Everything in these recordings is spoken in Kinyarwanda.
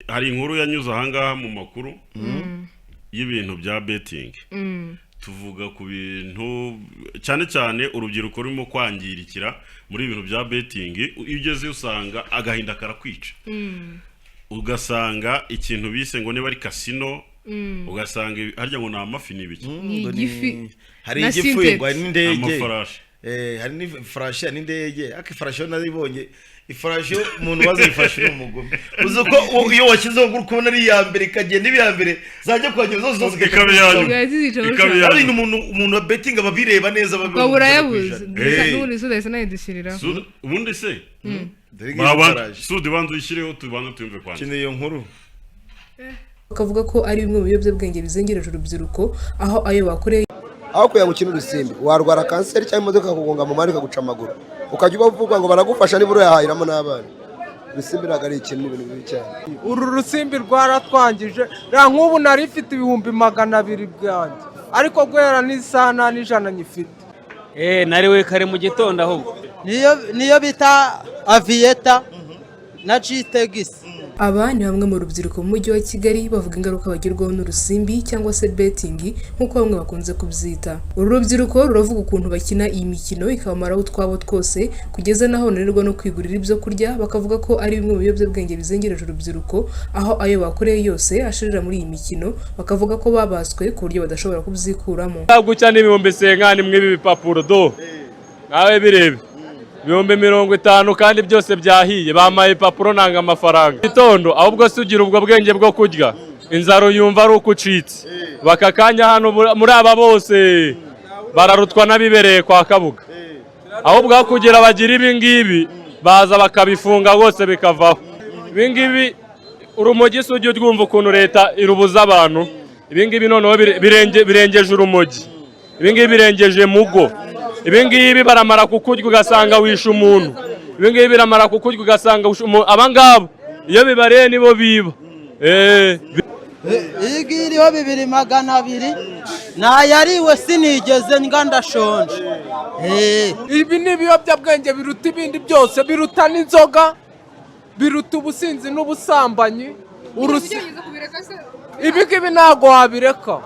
Hari inkuru yanyuze ahangaha mu makuru y'ibintu bya betting. Tuvuga ku bintu cyane cyane urubyiruko rurimo kwangirikira muri ibintu bya betting. Iyo ugezeyo usanga agahinda karakwica, ugasanga ikintu bise ngo niba ari casino, ugasanga harya ngo ni amafi, ni ibiki? Ni Ngo igifi hari na igifu, synthetic. ngo hari n'indege. Amafarashi. Hari n'ifarashi, hari n'indege, ariko ifarashi yo naribonye. Ifarashi yo, umuntu waza ifarashi ni umugome. Uzi ko iyo washyizeho ngo uri kubona ari iya mbere, ikagenda iba iya mbere, zajya kuhagera zose zose Ikaba iya nyuma. Ziba zizica. Ikaba Ushaka. iya Ari umuntu wa betting aba abireba neza, ababibona Ukaba 100%. urayabuze. N'ubundi Suda yahise anayidushyiriraho. Ubundi se Dore ngiyi ifarashi. Sudi, banza uyishyireho, tubanze tuyumve kwanza. Keneye iyo nkuru. Bakavuga ko ari bimwe mu biyobyabwenge bizengereje urubyiruko, aho ayo bakoreye Aho kugira ngo ukine urusimbi warwara kanseri cyangwa imodoka ikakugonga mu muhanda ikaguca amaguru, ukajya ubavuga ngo baragufasha, nibura uyahahiramo n'abana. Urusimbi ntabwo ari ikintu, ni ibintu bibi cyane. Uru rusimbi rwaratwangije. Reba nk'ubu nari mfite 200,000 byanjye, ariko guhera n'isaha nta n'ijana nyifite. Nariwe kare mu gitondo ahubwo. Niyo bita Aviator na Jitegisi. Aba ni bamwe mu rubyiruko mu mujyi wa Kigali bavuga ingaruka bagirwaho n'urusimbi cyangwa se betting, nk'uko bamwe bakunze kubyita. Uru rubyiruko ruravuga ukuntu bakina iyi mikino ikabamaraho utwabo twose, kugeza n'aho bananirwa no kwigurira ibyo kurya. Bakavuga ko ari bimwe mu biyobyabwenge bizengereje urubyiruko, aho ayo bakoreye yose ashirira muri iyi mikino. Bakavuga ko babaswe ku buryo badashobora kubyikuramo. Gucya n'50,000 mw'ibi bipapuro do, nawe birebe, 50,000, kandi byose byahiye. Bampaye ibipapuro, nanga amafaranga gitondo. Ahubwo se ugira ubwo bwenge bwo kurya, inzara uyumva ari uko ucitse. Baka kanya hano muri aba bose bararutwa n'abibereye kwa Kabuga. Ahubwo aho kugira bagira ibi ngibi, baza bakabifunga rwose bikavaho. Ibi ngibi, urumogi si ujya urwumva ukuntu leta irubuza abantu? Ibi ngibi noneho birengeje urumogi, ibi ngibi birengeje mugo. Ibi ngibi baramara kukurya ugasanga wishe umuntu. Ibi ngibi biramara kukurya ugasanga wishe umuntu. Aba ngaba iyo bibareye nibo biba. Iyi ngiyi iriho 2,200, nayariwe, sinigeze nga ndashonje. Ibi ni ibiyobyabwenge biruta ibindi byose, biruta n'inzoga, biruta ubusinzi n'ubusambanyi. Ibi ngibi ntabwo wabireka,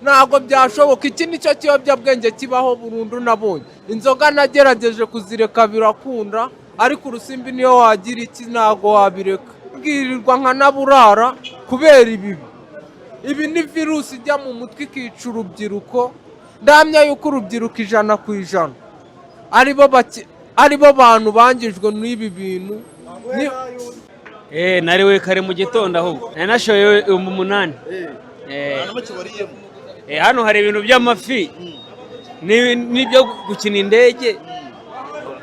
ntabwo byashoboka. Iki ni cyo kiyobyabwenge kibaho burundu nabonye. Inzoga nagerageje kuzireka birakunda, ariko urusimbi niyo wagira iki ntabwo wabireka. Bwirirwa nka naburara kubera ibibi. Ibi ni virusi ijya mu mutwe ikica urubyiruko. Ndamya yuko urubyiruko 100% aribo bantu bangijwe n'ibi bintu. Nariwe kare mu gitondo ahubwo. Nari nashoye 8,000. Hano hari ibintu by'amafi n'ibyo gukina indege.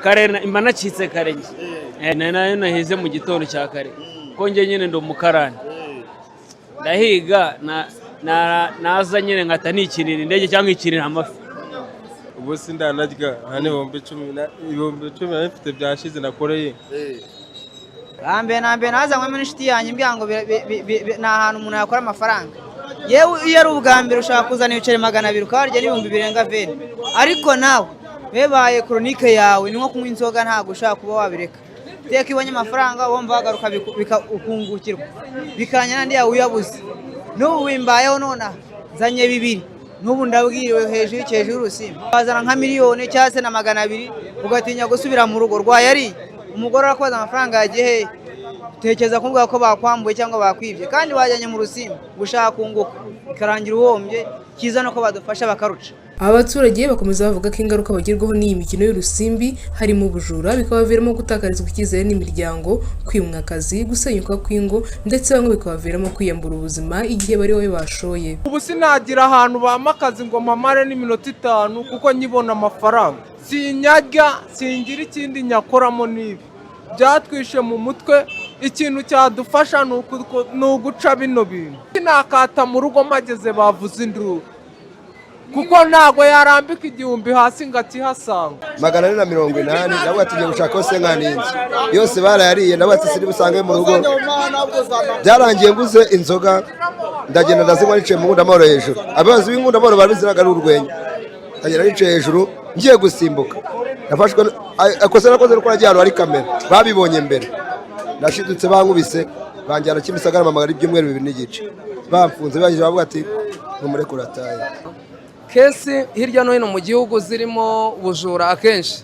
Kare mba nacitse kare njye. Nari nayo nahize mu gitondo cya kare. Ko njye nyine ndi umukarani. Ndahiga naza nyine nkata nikinira indege cyangwa nkikinira amafi. Ubu sindanarya hano, 10,000 nari mfite byashize nakoreye. Mbere na mbere nazanywemo n'inshuti yanjye imbwira ngo ni ahantu umuntu yakora amafaranga. Yewe, iyo ari ubwa mbere ushobora kuzana ibiceri 200 ukabarya n'ibihumbi birenga 20, ariko nawe bebaye chronique yawe, ni nko kunywa inzoga, ntabwo ushobora kuba wabireka. Iteka iyo ubonye amafaranga wumva wagaruka, ukungukirwa bikanya n'andi yawe uyabuze. N'ubu wimbayeho nonaha nzanye bibiri, n'ubu ndabwiriwe hejuru hejuru y'urusimbi. Wazana nka miliyoni cyangwa se na 200, ugatinya gusubira mu rugo rwayariye. Umugore arakubaza amafaranga yagiye hehe, utekereza kumubwira ko bakwambuye cyangwa bakwibye, kandi wajyanye mu rusimbi gushaka kunguka, bikarangira uhombye. Cyiza nuko badufasha bakaruca. Aba baturage bakomeza bavuga ko ingaruka bagirwaho n'iyi mikino y'urusimbi harimo ubujura, bikabaviramo gutakarizwa icyizere n'imiryango, kwimwa akazi, gusenyuka kw'ingo, ndetse bamwe bikabaviramo kwiyambura ubuzima igihe bari wowe bashoye. Ubu sinagira ahantu bampa akazi ngo mpamare n'iminota 5, kuko nyibona amafaranga sinyarya, singira ikindi nyakoramo. N'ibi byatwishe mu mutwe. Ikintu cyadufasha ni uguca bino bintu. Nakata mu rugo mpageze bavuze induru, kuko ntabwo yarambika 1,000 hasi ngo akihasanga. 480, nawe ati ngiye gushaka hose nkaninzi yose barayariye. Nawe ati siri busange mu rugo. Byarangiye nguze inzoga, ndagenda ndazinywa nicaye mu nkundamahoro hejuru. Abayobozi b'inkundamahoro babiziraga ari urwenya. Ndagenda nicaye hejuru, ngiye gusimbuka nafashwe ikosa nakoze nuko nagiye ahantu hari kamera, babibonye mbere, nashidutse bankubise. Banjyana Kimisagara, mpamagara ibyumweru 2 n'igice bamfunze. Bangije bavuga ati numurekure atahe. Case hirya no hino mu gihugu zirimo ubujura, akenshi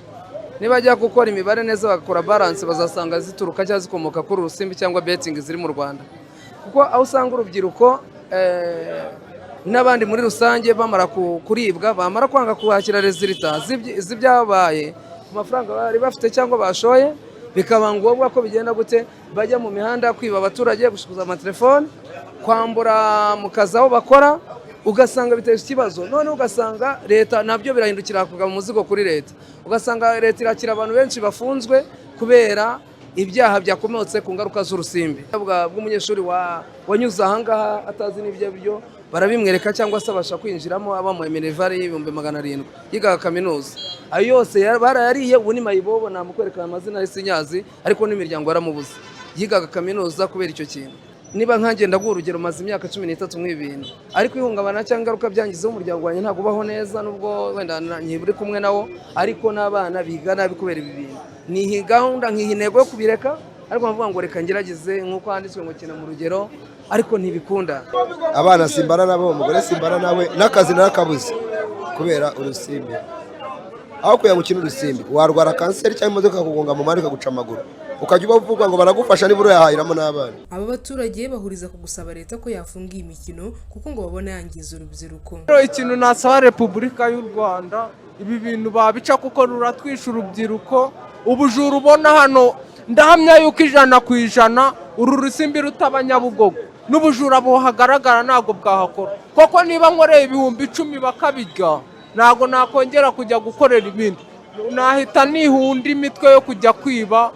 nibajya gukora imibare neza, bagakora balance, bazasanga zituruka cyangwa zikomoka kuri urusimbi cyangwa betting ziri mu Rwanda, kuko aho usanga urubyiruko n'abandi muri rusange bamara kuribwa, bamara kwanga kwakira résultat z'ibyabaye ku mafaranga bari bafite cyangwa bashoye, bikaba ngombwa ko bigenda gute, bajya mu mihanda kwiba abaturage, gushikuza amatelefone, kwambura mu kazi aho bakora, ugasanga biteje ikibazo. Noneho ugasanga leta nabyo birahindukira kugaba umuzigo kuri leta, ugasanga leta irakira abantu benshi bafunzwe kubera ibyaha byakomotse ku ngaruka z'urusimbi. Bw'umunyeshuri wanyuze ahangaha atazi n'ibyo byo barabimwereka, cyangwa se abasha kwinjiramo, abamuha minerval y'700,000, yigaga kaminuza. Ayo yose barayariye. Ubu ni mayibobo, namukwereka amazina sinyazi, ariko n'imiryango yaramubuze. Yigaga kaminuza kubera icyo kintu. Niba nkanjye ndaguha urugero, maze imyaka 13 muri ibi bintu, ariko ihungabana cyangwa ingaruka byangizeho, umuryango wanjye ntabwo ubaho neza, nubwo wenda nkiburi kumwe nawo, ariko n'abana biga nabi kubera ibi bintu. Niha gahunda, nkiha intego yo kubireka, ariko nkavuga ngo reka ngerageze, nk'uko handitswe ngo kina mu rugero, ariko ntibikunda. Abana simbana nabo, umugore simbana nawe, n'akazi narakabuze kubera urusimbi. Aho kugira ngo ukine urusimbi warwara kanseri cyangwa imodoka ikakugonga mu muhanda ikaguca amaguru, ukajya uba uvuga ngo baragufasha, nibura uyahahiramo n'abana. Aba baturage bahuriza ku gusaba leta ko yafunga iyi mikino, kuko ngo babona yangiza urubyiruko. Rero ikintu nasaba Repubulika y'u Rwanda, ibi bintu babica kuko ruratwisha urubyiruko. Ubujura ubona hano, ndahamya yuko 100% uru rusimbi rutaba Nyabugogo, n'ubujura buhagaragara ntabwo bwahakora, koko niba nkoreye 10,000 bakabirya, ntabwo nakongera kujya gukorera ibindi, nahita nihunda imitwe yo kujya kwiba.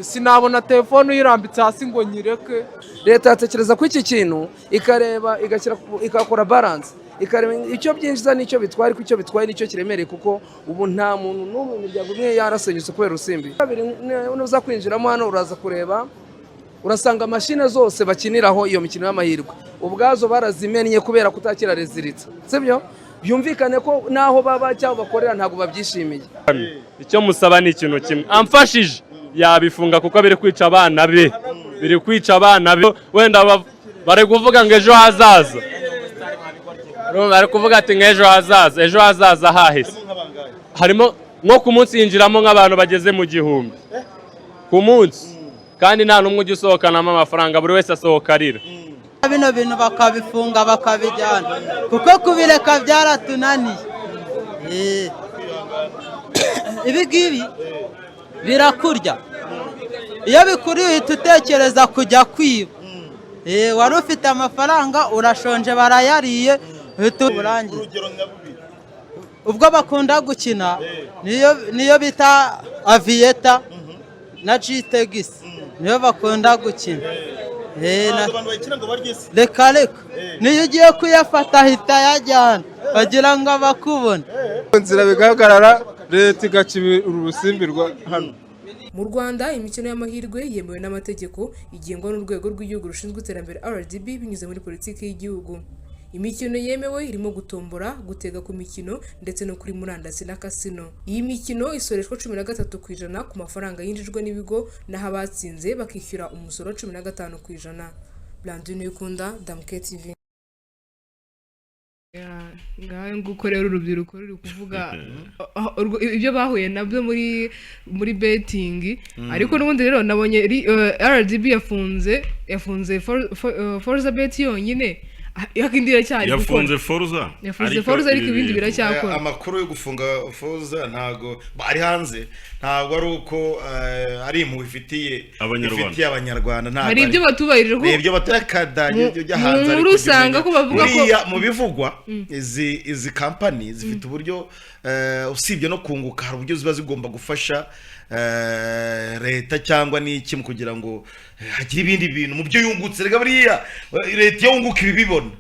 Sinabona telefone uyirambitse hasi ngo nyireke. Leta yatekereza ko iki kintu ikareba, igashyira, igakora balance, ikareba icyo byinjiza n'icyo bitwara, ariko icyo bitwaye nicyo kiremereye, kuko ubu nta muntu n'umwe, imiryango imwe yarasenyutse kubera urusimbi. Kabiri, nuza kwinjiramo hano, uraza kureba urasanga mashine zose bakiniraho iyo mikino y'amahirwe ubwazo barazimennye kubera kutakira résultat, sibyo? Byumvikane ko n'aho baba cyangwa bakorera ntabwo babyishimiye. Icyo musaba ni ikintu kimwe, amfashije yabifunga, kuko biri kwica abana be, biri kwica abana be. Wenda bari kuvuga ngo ejo hazaza. Urumva, bari kuvuga ati nk'ejo hazaza, ejo hazaza hahise. Harimo nko ku munsi yinjiramo nk'abantu bageze mu 1000 ku munsi, kandi nta n'umwe ujya usohokanamo amafaranga, buri wese asohoka arira. Bino bintu bakabifunga bakabijyana, kuko kubireka byaratunaniye. Ibi ngibi birakurya, iyo bikuriye uhita utekereza kujya kwiba. Wari ufite amafaranga, urashonje, barayariye, uhita urangiza. Ubwo bakunda gukina niyo bita Aviator na Jitex, niyo bakunda gukina. Reka reka, niyo ugiye kuyafata ahita ayajyana, bagira ngo abakubone. Inzira bigahagarara, leta igaca uru rusimbi rwa hano. Mu Rwanda, imikino y'amahirwe yemewe n'amategeko, igengwa n'Urwego rw'Igihugu rushinzwe Iterambere RDB binyuze muri politiki y'igihugu. Imikino yemewe irimo gutombora, gutega ku mikino ndetse no kuri murandasi na kasino. Iyi mikino isoreshwa 13% ku mafaranga yinjijwe n'ibigo, naho abatsinze bakishyura umusoro 15%. Blandine Uyikunda, Damuke TV. Ngaho nguko rero, urubyiruko ruri kuvuga ibyo bahuye nabyo muri betting. Ariko n'ubundi rero nabonye RDB yafunze Forza Bet yonyine. Ah, indi iracyari gukora. Yafunze Forza. Yafunze Forza, ariko ibi ibindi bintu- biracyakora. Amakuru yo gufunga Forza ntago ari hanze, ntabwo ari uko ari impuhwe ifitiye Abanyarwanda. ifitiye Abanyarwanda, ntabwo Hari ibyo batubahirije ko ni ibyo batarakadanye ibyo hanze, mu ariko nkuru usanga ujya ko bavuga ko- buriya mu bivugwa, izi kampani zifite uburyo, usibye no kunguka, hari uburyo ziba zigomba gufasha leta cyangwa n'iki mu kugira ngo hagire ibindi bintu mu byo yungutse. Reka buriya leta iyo yunguka ibibibona,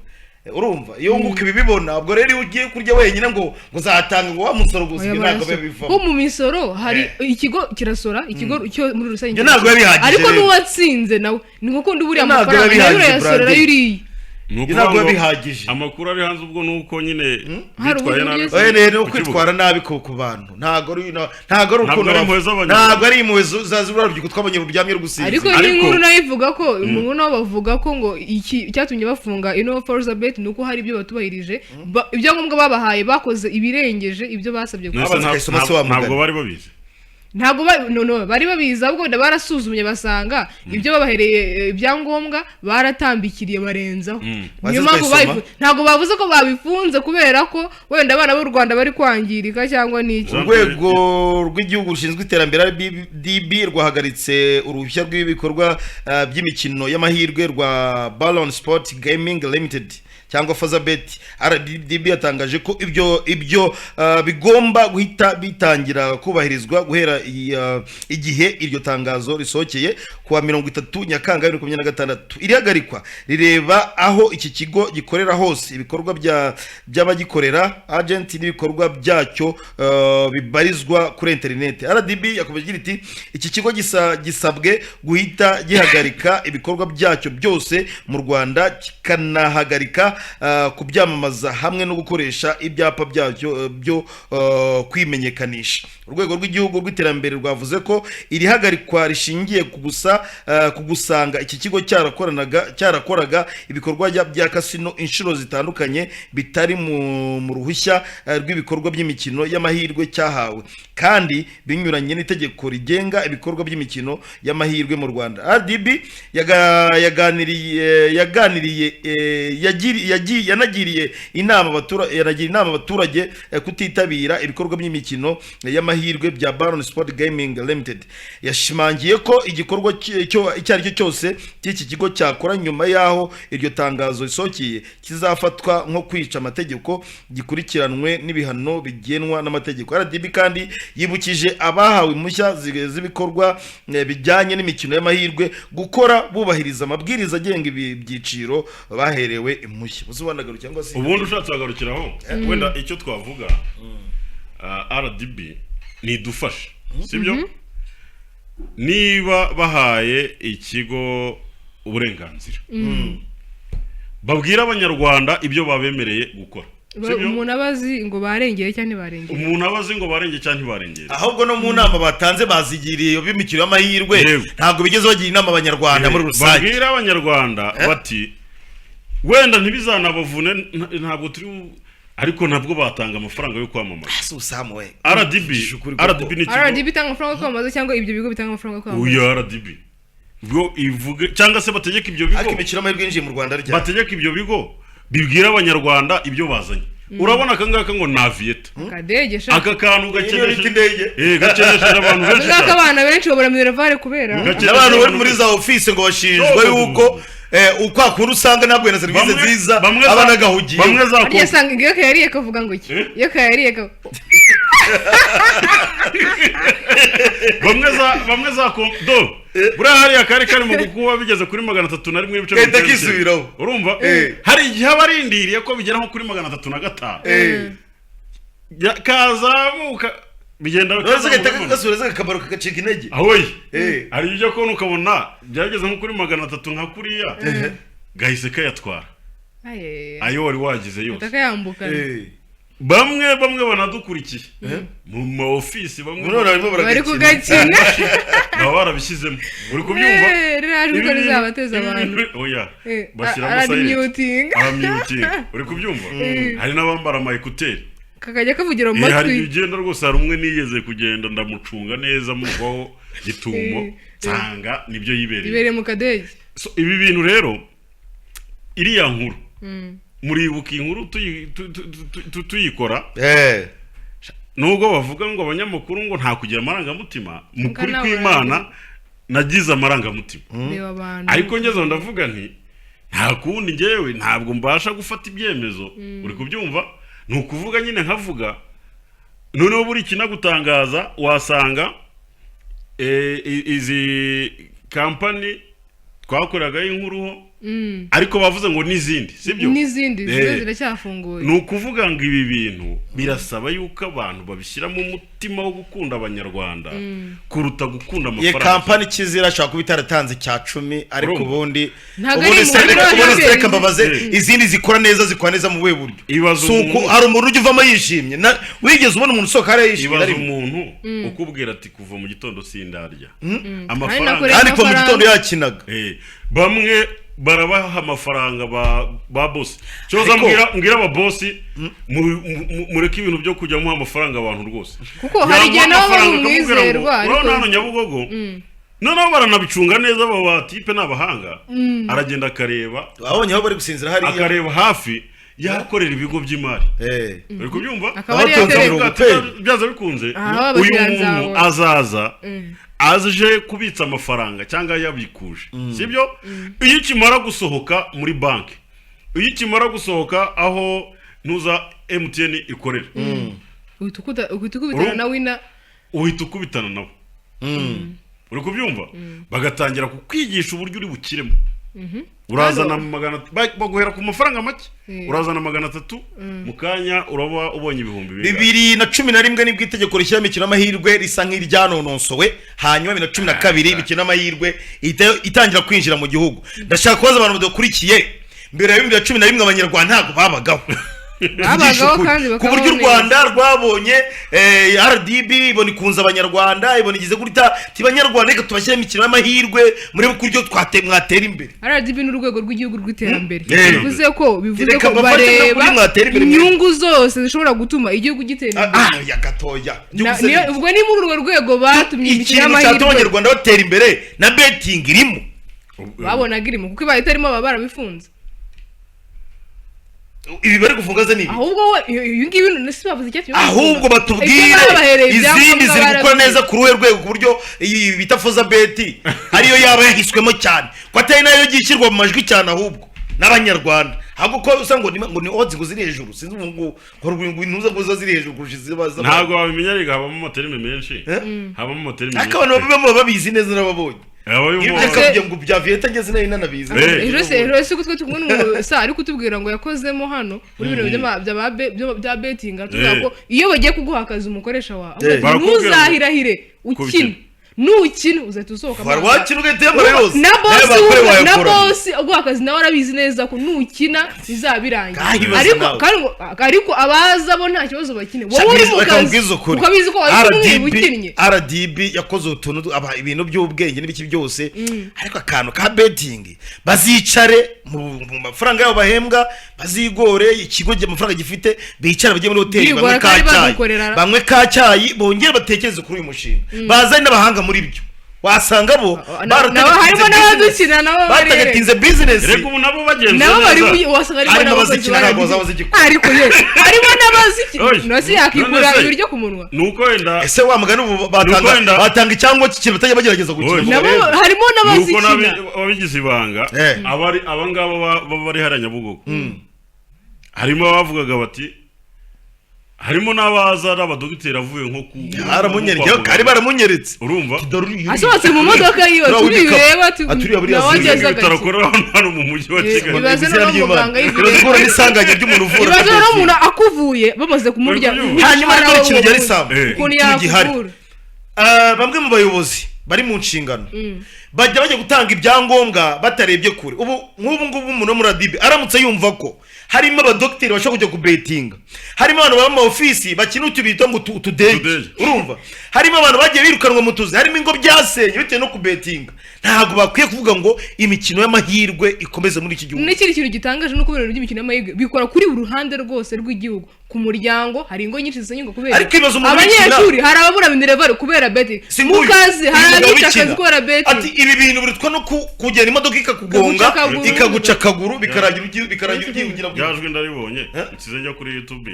urumva, iyo wunguka ibibibona, ubwo rero iyo ugiye kurya wenyine ngo uzatanga ngo wa musoro gusa, Oya, ibyo ntabwo barasora. biba bivamo. Ko mu misoro hari ikigo kirasora, ikigo cyo muri rusange Ibyo ntabwo biba bihagije ariko rero. n'uwatsinze nawe ni nko kundi buriya Ntabwo biba amafaranga nayo bihagije, urayasora Brandon. nayo uriye. Ni Ibyo ntabwo ukuvuga biba ngo bihagije. Amakuru ari hanze ubwo ni uko nyine Hari bitwaye uburyo nabi Oya, ni ku kibuga. ukwitwara nabi ku bantu, ntabwo ari Ntabwo ukuntu ari impuhwe z'abanyarwanda. Ntabwo ari impuhwe za zuriya rubyiruko twabonye ruryamye rugusinzira. Ariko n'inkuru nayo ivuga ko, inkuru nabo bavuga ko ngo iki cyatumye bafunga ino Forza Bet ni uko hari ibyo batubahirije. Ibyangombwa babahaye, bakoze ibirengeje ibyo basabye Nese gukora. ntabwo bari babizi. Ntabwo no, no, bari babizi, ahubwo wenda barasuzumye basanga ibyo babahereye ibyangombwa baratambikiriye barenzaho. Niyo Waze mpamvu ukayisoma? Ntabwo bavuze ko babifunze kubera ko wenda abana b'u Rwanda bari kwangirika cyangwa n'iki. Urwego rw'Igihugu rushinzwe Iterambere, RDB, rwahagaritse uruhushya rw'ibikorwa by'imikino y'amahirwe rwa Baron Sport Gaming Limited cyangwa Fazabet. RDB yatangaje ko ibyo bigomba guhita bitangira kubahirizwa guhera igihe iryo tangazo risohokeye kuwa 30 Nyakanga 2026. Iri hagarikwa rireba aho iki kigo gikorera hose, ibikorwa by'abagikorera agent n'ibikorwa byacyo bibarizwa kuri interineti. RDB yakomeje igira iti: "Iki kigo gisabwe guhita gihagarika ibikorwa byacyo byose mu Rwanda, kikanahagarika kubyamamaza hamwe no gukoresha ibyapa byacyo byo kwimenyekanisha." Urwego rw'Igihugu rw'Iterambere rwavuze ko iri hagarikwa rishingiye ku gusanga iki kigo cyarakoraga ibikorwa bya kasino inshuro zitandukanye bitari mu ruhushya rw'ibikorwa by'imikino y'amahirwe cyahawe, kandi binyuranye n'itegeko rigenga ibikorwa by'imikino y'amahirwe mu Rwanda. RDB yaganiriye yaganiriye eh, yagiri- yagi- yanagiriye inama abatura- yanagira inama abaturage kutitabira ibikorwa by'imikino y'amahirwe bya Baron Sport Gaming Limited. Yashimangiye ko igikorwa icyo ari cyo cyose cy'iki kigo cyakora nyuma y'aho iryo tangazo risohokeye kizafatwa nko kwica amategeko, gikurikiranwe n'ibihano bigenwa n'amategeko. RDB kandi yibukije abahawe impushya z'ibikorwa bijyanye n'imikino y'amahirwe gukora bubahiriza amabwiriza agenga ibi byiciro baherewe impushya. Uzi wanagarukira cyangwa se Ubundi ushatse wagarukiraho. Wenda icyo twavuga, RDB nidufashe, sibyo? Niba bahaye ikigo uburenganzira, babwira Abanyarwanda ibyo babemereye gukora, sibyo? Umuntu aba azi ngo barengeye cyangwa ntibarengeye. Umuntu aba azi ngo barengeye cyangwa ntibarengere. Ahubwo no mu nama batanze bazigiriye b'imikino y'amahirwe, ntabwo bigeze bagira inama Abanyarwanda muri rusange. Babwira Abanyarwanda bati wenda ntibizanabavune, ntabwo turi ariko ntabwo batanga amafaranga yo kwamamaza. Usamuwe. RDB, RDB ni ikigo RDB itanga amafaranga yo kwamamaza cyangwa ibyo bigo bitanga amafaranga yo kwamamaza? Uyu RDB ubwo ivuge cyangwa se bategeka ibyo bigo. Ariko imikino y'amahirwe yinjiye mu Rwanda ryari? Bategeka ibyo bigo bibwira Abanyarwanda ibyo bazanye. Urabona aka ngaka ngo ni Aviator. Akadege sha. Aka kantu Iyi niyo gakenesheje bita indege. Gakenesheje abantu benshi Ngaka cyane. abana benshi babura minerval kubera N'abantu bari muri za office ngo bashinjwa yuko ukwa kuri usanga ntabwo na serivisi nziza, abana agahugiye. Bamwe za Harya asanga iyo kayariye kavuga ngo iki, iyo kayariye Bamwe za do buriya hariya kari kari mu kuba bigeze kuri 301 n'ibice Gahita 99. kisubiraho. Urumva hari igihe aba arindiriye ko bigera nko kuri 305, kazamuka bigenda Uretse gahita kazamuka. gasubira akamaro kagacika intege. Ahoye, hari ibyo kubona ukabona byageze nko kuri 300 nka kuriya, gahise kayatwara Aye. ayo wari wagize yose. Atakayambukana. Bamwe bamwe banadukurikiye mu ma office, bamwe None barimo Bari kugakina. Baba barabishyizemo, uri kubyumva? Ririya jwi ko rizabateza abantu. Oya, bashyiramo aramutinga. silent, aramyutinga, uri kubyumva? Hari n'abambara ama écouteurs. Kakajya kavugira mu Hari matwi. igihe ugenda rwose, hari umwe nigeze kugenda ndamucunga neza mugwaho gitumo, nsanga nibyo yibereye. Ibereye mu kadege. So, ibi bintu rero, iriya nkuru, muribuka inkuru tuyikora, nubwo bavuga ngo abanyamakuru ngo nta kugira amarangamutima, mu kuri Nawe kw'Imana nagize amarangamutima. Reba abantu. Ariko ngeze aho ndavuga nti nta kundi, ngewe ntabwo mbasha gufata ibyemezo. Uri kubyumva? Ni ukuvuga nyine nkavuga. Noneho buri kinagutangaza wasanga izi kampani twakoreragaho inkuru ho. Ariko bavuze ngo n'izindi, sibyo? N'izindi zizo ziracyafunguye. Ni ukuvuga ngo ibi bintu birasaba yuko abantu babishyiramo umutima wo gukunda Abanyarwanda kuruta gukunda Iyi amafaranga. Kampani kizira ashobora kuba itaratanze icya cumi, ariko Urumva? ubundi Ntabwo ubundi ari se mu reka buryo ubundi se reka bw'ingenzi. mbabaze, izindi zikora neza, zikora neza mu buhe buryo? Ibaze Si uko umuntu- hari umuntu ujya uvamo yishimye? Wigeze ubona umuntu usohoka hariya yishimye? Ibaze Na rimwe. umuntu ukubwira ati: "Kuva mu gitondo sindarya." Kandi nakoreye Kandi kuva mu amafaranga. gitondo yakinaga. Bamwe barabaha amafaranga ba bosi cyoza. Ariko- Mbwira aba bosi, mureke ibintu byo kujya muha amafaranga abantu rwose. Kuko hari igihe Yamuha nabo bari amafaranga akamubwira ngo, umwizerwa, ariko- urabona hano Nyabugogo, noneho baranabicunga neza, aba batipe ni abahanga. Aragenda akareba Abonye aho bari gusinzira hariya. akareba hafi y'ahakorera ibigo by'imari. Uri kubyumva? Akaba ariyo Abatonze atereka. mirongo pe. Byaza bikunze Aha, uyu abakiriya muntu nzabona. azaza aje kubitsa amafaranga cyangwa yabikuje, sibyo? Iyo ukimara gusohoka muri banki, iyo ukimara gusohoka aho ntuza MTN ikorera, Uhita ukubitana na wina. Uhita ukubitana nabo, uri kubyumva? Bagatangira kukwigisha uburyo uri bukiremo. Urazana baguhera ku mafaranga make. Urazana 300, mu kanya uraba ubonye ibihumbi bingahe. 2011 nibwo itegeko rishyira imikino y'amahirwe risa nk'iryanonosowe, hanyuma 2012 imikino y'amahirwe ihita itangira kwinjira mu gihugu. Ndashaka kubaza abantu badukurikiye: mbere ya 2011 Abanyarwanda ntabwo babagaho? Babagaho Tuvugishe kandi ukuri. Ku bakabaho buryo u neza. Rwanda rwabonye RDB ibona ikunze Abanyarwanda, ibona igize gutya ti: "Banyarwanda, reka tubashyire imikino y'amahirwe, murebe uburyo mwatera imbere." RDB ni urwego rw'igihugu rw'iterambere. Bivuze Reka ko mbafashe no bareba kuri mwatera imbere. inyungu zose zishobora gutuma igihugu gitera imbere. Ah, ya gatoya. Ubwo ni muri urwo rwego batumye imikino Ikintu cyatuma y'amahirwe. Abanyarwanda batera imbere, na betting irimo. Babonaga irimo, kuko ibaye itarimo baba barabifunze. Ibi bari gufunga ze ni ibi? Ahubwo we ibi ngibi none si bavuze icyatumye Ahubwo babifunga? batubwire Ibyo babahereye izindi ibyangombwa ziri gukora barabizi. neza ku ruhe rwego, ku buryo iyi bita foza bet ariyo yaba yahiswemo cyane, ko atari nayo yagiye ishyirwa mu majwi cyane ahubwo n'Abanyarwanda, ahubwo ko usanga ngo ni odds ngo ziri hejuru, sinzi ubu ngo intuza ngo ziba ziri hejuru kurusha iziba Ntabwo wabimenya rega, habamo amaterme menshi, habamo amaterme. Ariko abantu babibamo baba babizi neza, n'ababonye Ababibamo ibyo kavuga ngo bya vieta ngeze nayo nanabizi. Ejo se kutwe turi kumwe n'umuntu sa ari kutubwira ngo yakozemo hano muri bino bya betting, aratubwira ko iyo bagiye kuguha akazi umukoresha wawe avuga ati, Barakubwira ngo- "Ntuzahirahire ukina, Kubikina. nukina uzahita usohoka." Wari wakina ugahita uyamara yose. Na Nawe bosi bakore na wayakora. bosi uguha akazi nawe arabizi neza ko nukina bizaba birangiye. Ngaho ibaze Ariko nawe. kandi ariko abaza bo nta kibazo bakine, wowe uri mu Reka kazi nkubwize ukuri. ukabizi ko wari kumwiba RDB ukinnye. RDB yakoze utuntu ibintu by'ubwenge n'ibiki byose, ariko akantu ka betting bazicare mu mafaranga yabo bahembwa, bazigore ikigo amafaranga gifite, bicare bajye muri hoteli Bigora banywe ka kandi cyayi, badukorera. banywe ka cyayi, bongere batekereze kuri uyu mushinga, bazane n'abahanga muri byo, wasanga bo Nabo harimo n'abadukina nabo bari batagatinze business. Reka ubu nabo bagenza nabo bari neza. wasanga harimo Harimo n'abakozi abazikina, ntabwo baragize. bazaba bazigikora. Ariko ye harimo n'abazikina Oye, ntasi yakikura none se- ibiryo ku munwa. Ni uko wenda Ese wa mugani ubu Nuko batanga wenda- batanga icyangombwa cy'ikintu batajya bagerageza gukina Oye. ngo Nabo barebe. harimo Ni uko n'abazikina. ababigize ibanga, abari abangaba baba bari hariya Nyabugogo, harimo abavugaga bati harimo n'abaza ari abadogiteri avuye nko ku Baramunyeretse, nko kwa kari baramunyeretse. Urumva? Asohotse mu modoka yiwe, turibireba Aturiye buriya nawe ziriya ageze Ibitaro agakina. akorera hano mu mujyi wa Kigali. Ibaze Izina noneho ry'Imana. muganga yivuye. Ibaze guhura n'isanganya ry'umuntu uvura Ibaze noneho betting. umuntu akuvuye bamaze kumurya Hanyuma rero ikintu gihari, Sam, ukuntu ikintu gihari. yakuvura. Bamwe mu bayobozi bari mu nshingano bajya gutanga ibyangombwa batarebye kure. Ubu nk'ubu ngubu umuntu wo muri RDB aramutse yumva ko harimo abadogiteri bashobora kujya kubetinga, harimo abantu baba mu ma ofisi bakina utu bita ngo utudege, urumva harimo abantu bagiye birukanwa mu tuzi, harimo ingo byasenye bitewe no kubetinga, ntabwo bakwiye kuvuga ngo imikino y'amahirwe ikomeze muri iki gihugu. N'ikindi kintu gitangaje ni uko ibirori by'imikino y'amahirwe bikora kuri buri ruhande rwose rw'igihugu. Ku muryango hari ingo nyinshi zisenyuka kubera Ariko ibibazo umuntu abanyeshuri, hari ababura minerval kubera betting, Si mu nk'uyu, kazi hari uyu mugabo abica akazi ubikina. kubera betting. Ati ibi bintu birutwa no kugenda imodoka ikakugonga, Ikaguca akaguru. ikaguca akaguru, bikarangira ugiye ugira ngo Byajwi ndaribonye, nsize njya kuri YouTube,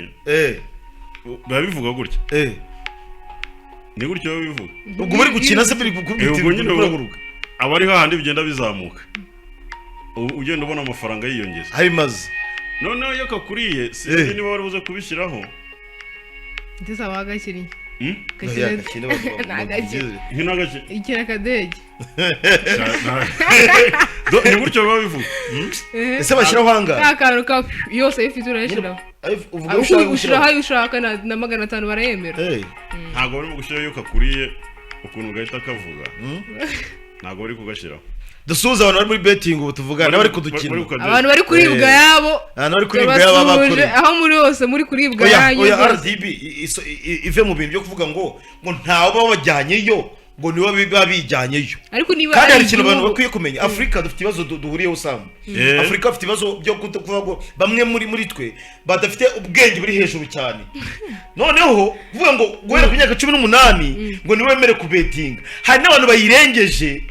biba bivuga gutya, ni gutyo biba bivuga. Ubwo bari gukina se biri gukubita Ubwo nyine biraguruka. Aba ari hahandi bigenda bizamuka, ugenda ubona amafaranga yiyongeza. Abimaze. Noneho iyo kakuriye, sinzi niba wari buze kubishyiraho. Ndetse aba agakiriye. Gakine- Oya, gakine Ni agakino. Nkino agake. Ikina akadege. Ni gutyo biba bivuga. Ese bashyiraho angahe? Ka kantu ka yose iyo ufite urayashyiraho. Uvuga ayo ushaka Ushyiraho gushyiraho. ayo ushaka na 500 barayemera. Ntabwo barimo gushyiraho iyo kakuriye ukuntu gahita kavuga, ntabwo bari kugashyiraho. Dusuhuze abantu bari muri betting ubu tuvugana bari kudukina. Abantu bari kuribwa yabo. Abantu bari kuribwa yabo Turabasuhuje, bakoreye. aho muri hose muri kuribwa Oya, yanyu oya, rwose. RDB ive mu bintu byo kuvuga ngo ntawe baba bajyanyeyo, ngo nibo biba bijyanyeyo. Ariko niba Kandi ari hari ikintu abantu igihugu- bakwiye kumenya: Afurika dufite ibibazo duhuriyeho, Sam. Afurika bafite ibibazo byo kuvuga ngo bamwe muri twe badafite ubwenge buri hejuru cyane. Noneho kuvuga ngo guhera ku myaka 18 ngo niwe wemere kubetinga, hari n'abantu bayirengeje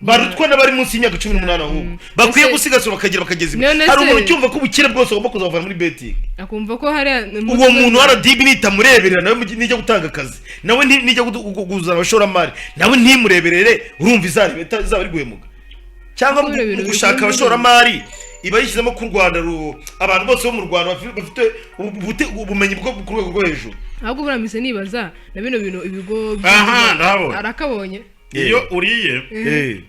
barutwa n'abari munsi y'imyaka 18, ahubwo bakwiye gusigasira bakagira bakageza imbere. None Hari umuntu ucyumva ko ubukire bwose agomba kuzavana muri betting. Akumva ko hari Uwo muntu RDB nitamureberera nawe nijya gutanga akazi, nawe nijya kuzana abashoramari nawe ntimureberere, urumva izarebe izaba iri guhemuka cyangwa Kuko bino bintu mu gushaka bikunze abashoramari iba yishyizemo ko u Rwanda abantu bose bo mu Rwanda bafite ubumenyi bwo ku rwego rwo hejuru. Ahubwo buriya mpise nibaza na bino bintu ibigo Aha, ndahabonye. Arakabonye. Iyo uriye,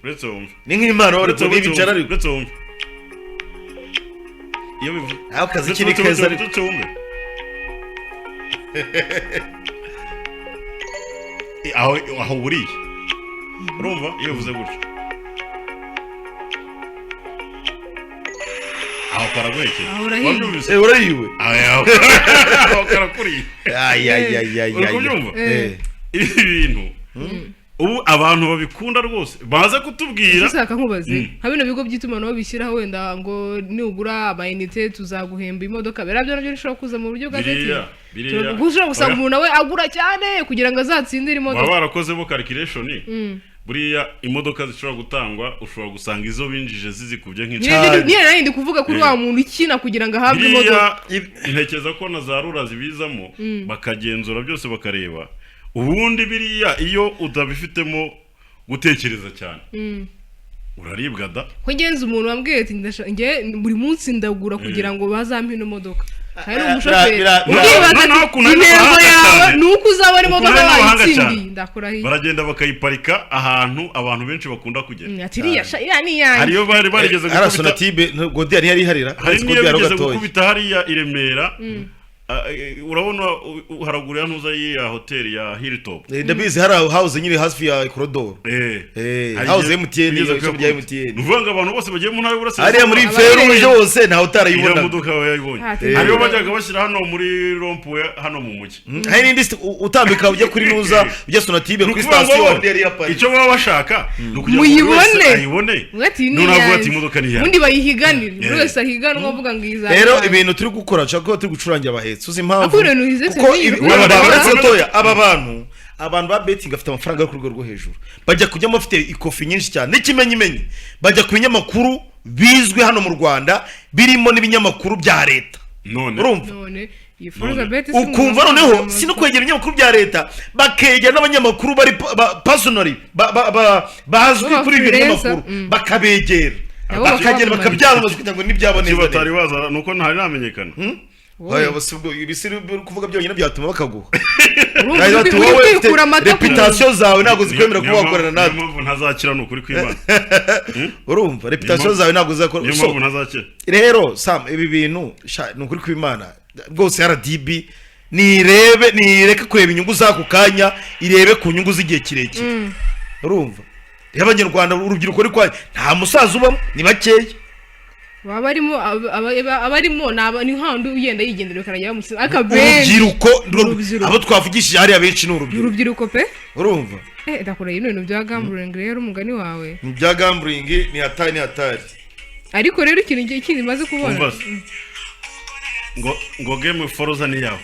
uretse wumve. Ni nk'impano, Uretse uretse wumve, ntibicara ariko. Uretse wumve iyo bivuze. Nawe akazi Uretse ki ni uretse keza wumve, ariko. Uretse wumve. Aho uriye, urumva iyo bivuze gutyo, aho karaguhekeye. Aho urahiye. Wabyumvise? Urahiwe. Aho karakuriye. Ay, ay, ay, ay, Uri ay. kubyumva? Eh. Ibi bintu ubu abantu babikunda rwose baza kutubwira. Ushaka nkubaze, nka bino bigo by'itumanaho bishyiraho wenda ngo nugura amayinite tuzaguhemba imodoka, biriya byo nabyo bishobora kuza mu buryo bwa Biriya, betting? biriya. Ushobora gusanga Oya. umuntu nawe agura cyane kugira ngo azatsindire Baba imodoka. barakozemo calculation. Buriya imodoka zishobora gutangwa, ushobora gusanga izo binjije zizikubye Nyine nyine nanjye ndi kuvuga kuri wa muntu ukina kugira ngo ahabwe imodoka. Biriya ntekereza ko na za rura zibizamo, bakagenzura byose bakareba. Ubundi biriya iyo utabifitemo gutekereza cyane, uraribwa da. Ko ngenzi umuntu wambwiye ati njye buri munsi ndagura kugira ngo bazampe ino modoka, kandi ni umushoferi. Ukibaza Noneho ati ukuntu ari intego n'abahanga yawe cyane. ni uko uzabona Ukuntu imodoka ari n'abahanga wayitsindiye, cyane. ndakurahiye. Baragenda bakayiparika ahantu abantu benshi bakunda kugera. Ati iriya sha, iriya ni iyanjye. Hariyo bari barigeze Hariya gukubita. Sonatube Godiya ntiyari iharira. Hari Uretse n'iyo Godiya bigeze gatoya. gukubita hariya i Remera. Urabona haraguru ya ntuza y'iya hoteli ya Hilltop. Ndabizi, hari house nyine hafi ya korodoro. Hari house igihe MTN, bigeze ishami rya kuyakubita. MTN. Ni ukuvuga ngo abantu bose bagiye mu ntara y'Uburasirazuba, Hariya muri feruje hose ntawe utarayibona. Iriya modoka yayibonye. Hariyo bajyaga bashyira hano muri rond-point hano mu mujyi. Hari n'indi utambika ujya kuri nuza ujya Sonatube Ni kuri ukuvuga ngo sitasiyo bo, yari yaparitse. icyo baba bashaka ni ukugira ngo buri wese Muyibone. ayibone. Uvuga ati iyi ni Noneho avuga ati iyanjye. imodoka ni iyanjye. Ubundi bayihiganire, buri wese ahiganwa avuga ngo iyi izaba Rero iyanjye. ibintu turi gukora, nshaka ko turi gucurangira abahetsi, uzi impamvu? Ariko ibintu bize Kuko tuzi, aba bantu, uretse gatoya, aba bantu, abantu ba betting bafite amafaranga yo ku rwego rwo hejuru, bajya kujyamo bafite ikofi nyinshi cyane n'ikimenyimenyi bajya ku binyamakuru bizwi hano mu Rwanda, birimo n'ibinyamakuru bya leta. None Urumva? None iyi Forza Bet si Ukumva noneho si no kwegera ibinyamakuru bya leta, bakegera n'abanyamakuru bari personally bazwi Baba kuri ibyo freelancer, binyamakuru, bakabegera, Nabo bakagenda bakabamamaza. bakabyamamaza kugira ngo nibyabo Icyo neza. batari baza ni uko ntari namenyekana. Oya, bose ubwo ibisi uri kuvuga byonyine byatuma bakaguha. Urumva Yagize uri ati, wowe ufite kwikura amata ku reputation zawe ntabwo zikwemera Niyo kuba wakorana niyo natwe. mpamvu ntazakira, ni ukuri kw'Imana. Urumva reputation zawe ntabwo zizakora. Niyo So, mpamvu ntazakira. rero Sam, ibi bintu sha, ni ukuri kw'Imana rwose, RDB nirebe, nireke kureba inyungu z'ako kanya, irebe ku nyungu z'igihe kirekire. Urumva rero abanyarwanda, urubyiruko ruri kwa nta musaza ubamo, ni bakeya. Baba barimo abarimo ni nk'undi ugenda yigendera bikarangira bamusize ariko abenshi Urubyiruko Urubyiruko. abo twavugishije hariya benshi ni urubyiruko. Urubyiruko pe. Urumva? Ndakora ibintu bya gambling rero, umugani wawe. Mu bya gambling ni hatari, ni hatari. Ariko rero ikintu kindi maze kubona. Umva se. Ngo game Forza ni yawe.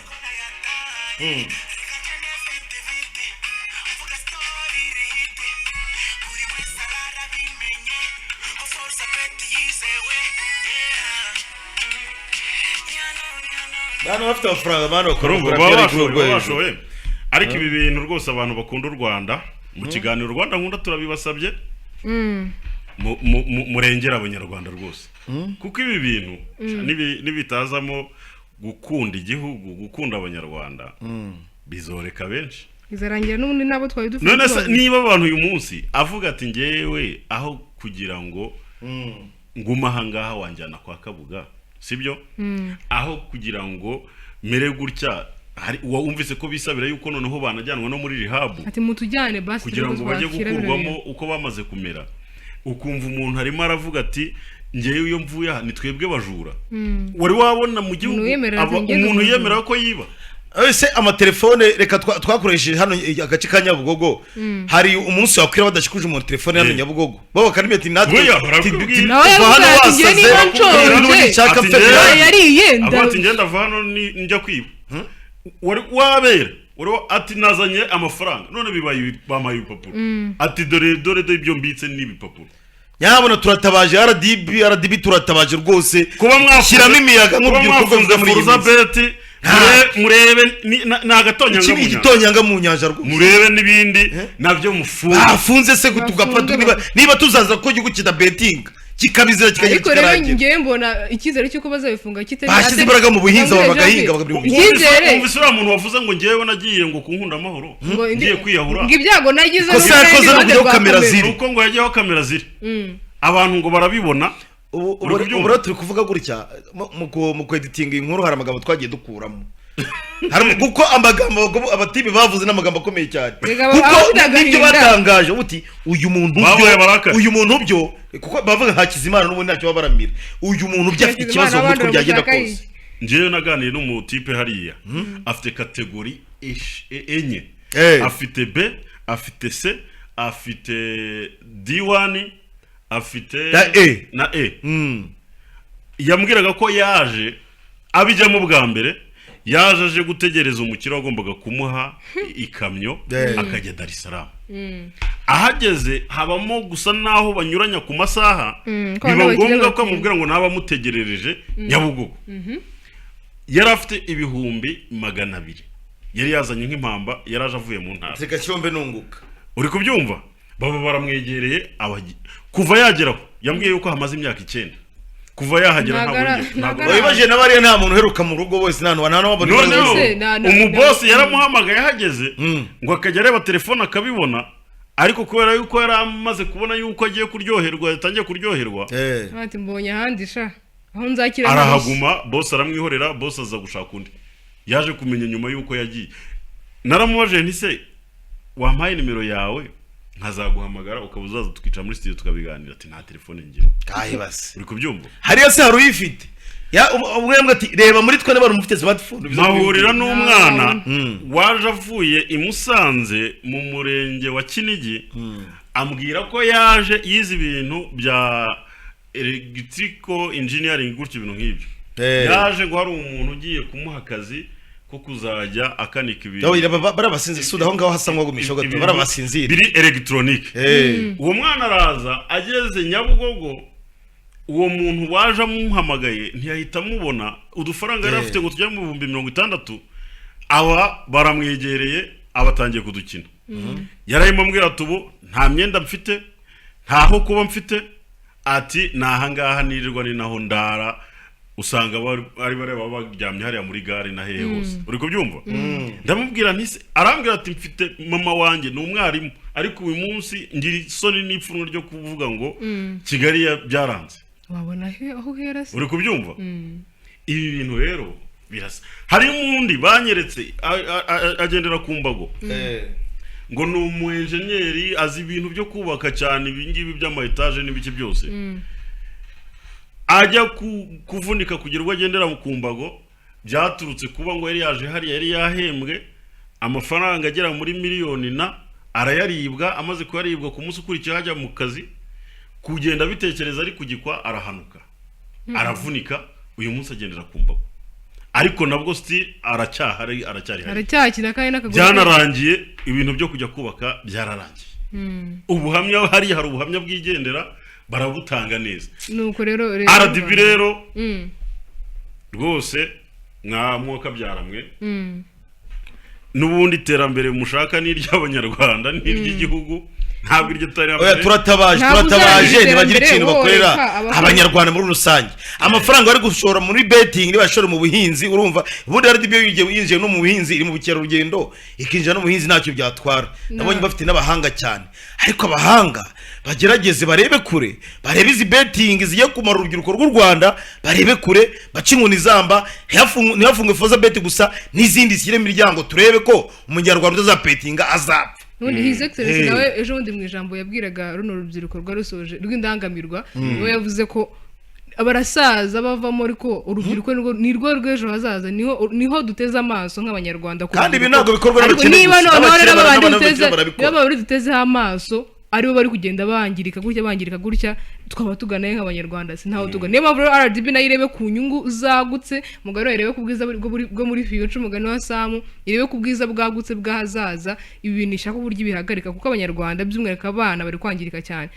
Bano bafite amafaranga, bano bakora Urumva bakora baba byari ku bashoye, rwego baba rwo hejuru. bashoye. Ariko ibi bintu rwose, abantu bakunda u Rwanda, mu kiganiro Rwanda Nkunda turabibasabye, murengere abanyarwanda rwose, kuko ibi bintu nibitazamo gukunda igihugu, gukunda abanyarwanda. Bizoreka benshi. Bizarangira n'ubundi nabo twari dufite None se ubwoba. niba abantu uyu munsi avuga ati: "Ngewe aho kugira ngo ngume aha ngaha wanjyana kwa Kabuga," sibyo? "Aho kugira ngo mere gutya," hari wumvise ko bisabira yuko noneho banajyanwa no muri rehab. Ati: "Mutujyane basi Kugira turebe ngo ko bajye twakira bino gukurwamo bintu." uko bamaze kumera. Ukumva umuntu arimo aravuga ati: "Ngewe iyo mvuye aha ni twebwe bajura." Wari wabona mu gihugu Umuntu yemerera ati, "Ngende umuntu umujura." yemera ko yiba? Ese amatelefone, reka twakoresheje hano agace ka Nyabugogo, hari umunsi wakwira badashikuje umuntu telefone hano Nyabugogo, bo bakaribye ati natwe Buriya barakubwira. Nawe kuva hano yavuze ati, "Njye wasaze, niba nshonje." n'ubundi nshaka Ati, mfe. Yariye Avuga ati: "Ngenda ava hano njya kwiba." Wari wabera wari ati: "Nazanye amafaranga none bibaye bampaye ibipapuro." Ati: "Dore, dore, dore ibyo mbitse ni ibipapuro." Nyabona turatabaje RDB, RDB turatabaje rwose. Kuba mwafunze Shyiramo imiyaga kuba nk'urubyiruko mwafunze rwo muri iyi Foruza minsi. Bet, murebe ni agatonyanga Iki mu ni nyanja. igitonyanga mu nyanja rwose. Murebe n'ibindi nabyo mufunge. Bafunze se tugapfa? Bafunge. Niba tuzaza ko igihugu kidabetinga kikabizira kikagira Ariko rero kikarangira. ngewe mbona icyizere cy'uko bazabifunga kitari Bashyize imbaraga mu buhinzi, abantu bagahinga, bakagira Icyizere. Wumvise uriya muntu wavuze ngo: "Ngewe nagiye ngo ku Nkunda Amahoro Ngo ngiye kwiyahura." Ngo ibyago nagize Ikosa nuko yakoze nari ni iruhande ukujyaho rwa kamera kamera. ziri. Nuko ngo yajyaho kamera ziri, abantu ngo barabibona. Ubu Uri kubyumva? ubu rero turi kuvuga gutya mu kweditinga inkuru, hari amagambo twagiye dukuramo. Hari kuko amagambo abatibi bavuze n'amagambo akomeye cyane, Rega kuko abafite n'ibyo agahinda. batangaje uti uyu muntu Babaye byo barakare. Uyu muntu byo, kuko bavuga Hakizimana n'ubundi ntacyo baba baramira, uyu muntu byo afite ikibazo mu mutwe byagenda Baramushaka. kose. Njyewe naganiye n'umutipe hariya, afite catégorie enye. Afite B, afite C, afite D1, afite Na E. Na E. Yambwiraga ko yaje abijyamo bwa mbere, yaje aje gutegereza umukire wagombaga kumuha ikamyo akajya Dar es Salaam. Ahageze habamo gusa naho banyuranya ku masaha, Ko biba abantu bakire ngombwa ko batinda. amubwira ngo naba amutegerereje Nyabugogo. Yari afite 200,000 yari yazanye nk'impamba, yari aje avuye mu ntara. Reka cyombe nunguka. Uri kubyumva, baba baramwegereye. Kuva yageraho, yambwiye yuko hamaze imyaka 9 kuva yahagera. Ntabwo Ntabwo yongeye- ntabwo Wibagiye n'abariya, nta muntu uheruka mu rugo bose, nta nta n'uwabona. Noneho Ese, umubosi yaramuhamagaye ahageze, ngo akajya areba telefone akabibona, ariko kubera yuko yari amaze kubona yuko agiye kuryoherwa, yatangiye kuryoherwa, Ati: "Mbonye ahandi sha aho nzakira." Arahaguma, bosi aramwihorera, bosi aza gushaka undi. Yaje kumenya nyuma yuko yagiye. Naramubajije nti: "Se wampaye nimero yawe nkazaguhamagara ukaba uzaza tukicara muri studio tukabiganira?" Ati: "Nta telefone ngira." Kahibase. Uri kubyumva? Hariya se hari uyifite? Ya umwe yambwira ati: "Reba muri twe niba mufite smartphone." Mpahurira n'umwana waje avuye i Musanze mu murenge wa Kinigi, ambwira ko yaje yize ibintu bya electrical engineering gutyo, ibintu nk'ibyo. Yaje ngo hari umuntu ugiye kumuha akazi ko kuzajya akanika ibintu. Barabasinzira suda aho ngaho, hasa nk'uwagumisha gato. Ibintu Barabasinzira. biri elegitoronike. Uwo mwana araza, ageze Nyabugogo, uwo muntu waje amuhamagaye ntiyahita amubona. Udufaranga yari afite ngo tujya mu 60,000, aba baramwegereye, abatangiye kudukina. Yararimo ambwira ati: "Ubu nta myenda mfite, ntaho kuba mfite," ati: "Ni ahangaha nirirwa, ni naho ndara." Usanga ari bareba baryamye hariya muri gare na hehe hose. Uri kubyumva? Ndamubwira nti se, arambwira ati: "Mfite mama wanjye ni umwarimu, ariko uyu munsi ngira isoni n'ipfunwe ryo kuvuga ngo Kigali byaranze." Wabona aho uhera se? Uri kubyumva? Ibi bintu rero birasa. Hari undi banyeretse agendera ku mbago, ngo ni umu enjeniyeri, azi ibintu byo kubaka cyane, ibi ngibi by'ama étage n'ibiki byose. Ajya kuvunika kugira ubwo agendera ku mbago, byaturutse kuba ngo yari yaje hariya, yari yahembwe amafaranga agera muri miliyoni na arayaribwa. Amaze kuyaribwa, ku munsi ukurikiyeho ajya mu kazi, kugenda abitekereza ari kugikwa, arahanuka, aravunika. Uyu munsi agendera ku mbago, ariko nabwo still aracyahari, aracyari hari. Aracyakina kandi n'akaguru. Byanarangiye ibintu byo kujya kubaka byararangiye. Ubuhamya hariya, hari ubuhamya bwigendera, barabutanga neza. Nuko rero RDB rero, rwose mwamwoka byaramwe. N'ubundi iterambere mushaka ni iry'Abanyarwanda, ni iry'igihugu, Ntabwo iryo terambere. Oya, turatabaje. Ntabwo Turatabaje. uzagira Ntibagire iterambere ikintu bakorera woreka abanyarwanda muri rusange. Amafaranga bari gushora muri betting nibashora mu buhinzi. Urumva, ubundi RDB yinjiye no mu buhinzi, iri mu bukerarugendo, ikinjira no mu buhinzi, ntacyo byatwara. Nabonye bafite n'abahanga cyane, ariko abahanga bagerageze barebe kure, barebe izi betting zigiye kumara urubyiruko rw'u Rwanda, barebe kure, bace inkoni zamba. Ntihafunge Foza Bet gusa, n'izindi zishyire imiryango, turebe ko umunyarwanda utazabetinga azapfa. Ubundi His Excellency nawe ejo bundi mu ijambo yabwiraga runo rubyiruko rwa rusoje rw'indangamirwa, niwe yavuze ko barasaza bavamo, ariko urubyiruko nirwo rw'ejo hazaza, niho duteze amaso nk'abanyarwanda ku Kandi ibi rubyiruko. ntabwo bikorwa Ariko n'abakene niba gusa, noneho n'abakire rero babandi n'abakire duteze barabikora. niba babandi dutezeho amaso aribo bari kugenda bangirika gutya, bangirika gutya, twaba tuganaye nk'abanyarwanda? Si ntaho tugana. Niyo mpamvu rero RDB nayo irebe ku nyungu zagutse, umugani wayo, irebe ku bwiza bwo muri future, umugani wa Samu, irebe ku bwiza bwagutse bw'ahazaza. Ibi bintu ishaka uburyo ibihagarika, kuko abanyarwanda, by'umwihariko abana, bari kwangirika cyane.